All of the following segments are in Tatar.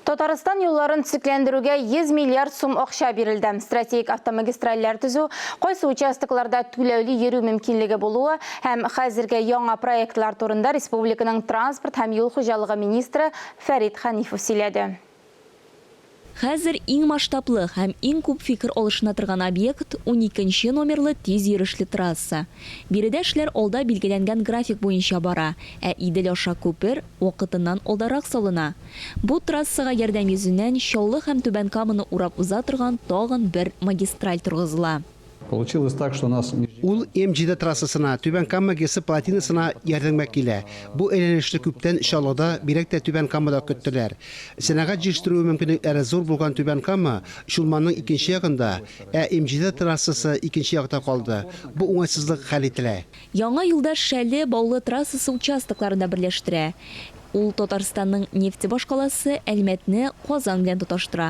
Татарстан юлларын төзекләндерүгә 100 миллиард сум акча бирелде. Стратегик автомагистральләр төзү, кайсы участокларда түләүле йөрү мөмкинлеге булуы һәм хәзерге яңа проектлар турында республиканың транспорт һәм юл хуҗалыгы министры Фәрит Хәнифов сөйләде. Хәзер иң масштаблы һәм иң күп фикер алышына торган объект, уникенче номерлы тиз йөрешле трасса. Биредә эшләр алда билгеләнгән график буенча бара, ә Идел аша күпер вакытыннан алдарак салына. Бу трассага ярдәм йөзеннән Чаллы һәм Түбән Каманы урап уза торган тагын бер магистраль торгызыла. Получилось так, что нас. Ул М-җиде трассасына, Түбән Кама ГЭСы плотинасына ярдәмгә килә. Бу әйләнешне күптән Чаллыда, бигрәк тә Түбән Камада көттеләр. Сәнәгать җитештерүе мөмкинлекләре зур булган Түбән Кама, Чулманның икенче ягында, ә М-җиде трассасы икенче якта калды. Бу уңайсызлык хәл ителә. Яңа юлда Шәле, Баулы трассасы участокларын да берләштерә. Ул Татарстанның нефть башкаласы Әлмәтне Казан белән тоташтыра.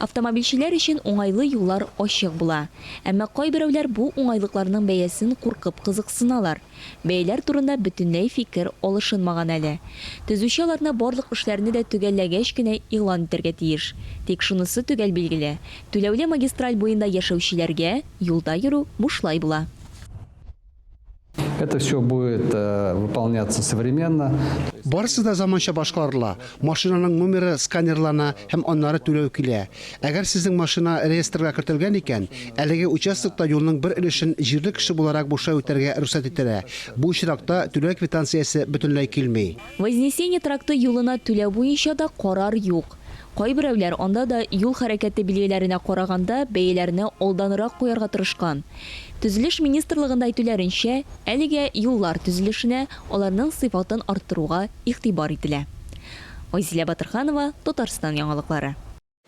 Автомобильчеләр өчен уңайлы юллар ачык була. Әмма кайберәүләр бу уңайлыкларның бәясен куркып кызыксыналар. Бәяләр турында бөтенләй фикер алышынмаган әле. Төзүче аларны барлык эшләрне дә төгәлләгәч кенә игълан итәргә тиеш. Тик шунысы төгәл билгеле, түләүле магистраль буенда яшәүчеләргә юлда йөрү бушлай була. Это все будет э, выполняться современно. Барысы да заманча башкарыла. Машинаның номеры сканерлана һәм аннары түләү килә. Әгәр сезнең машина реестрга кертелгән икән, әлеге участокта юлның бер өлешен җирле кеше буларак бушлай үтәргә рөхсәт ителә. Бу очракта түләү квитанциясе бөтенләй килми. Вознесение тракты юлына түләү буенча да карар юк. Кайберәүләр анда да юл хәрәкәте билгеләренә караганда бәяләрне алданрак куярга тырышкан. Төзелеш министрлыгында әйтүләренчә, әлегә юллар төзелешенә, аларның сыйфатын арттыруга игътибар ителә. Айзилә Батырханова, Татарстан яңалыклары.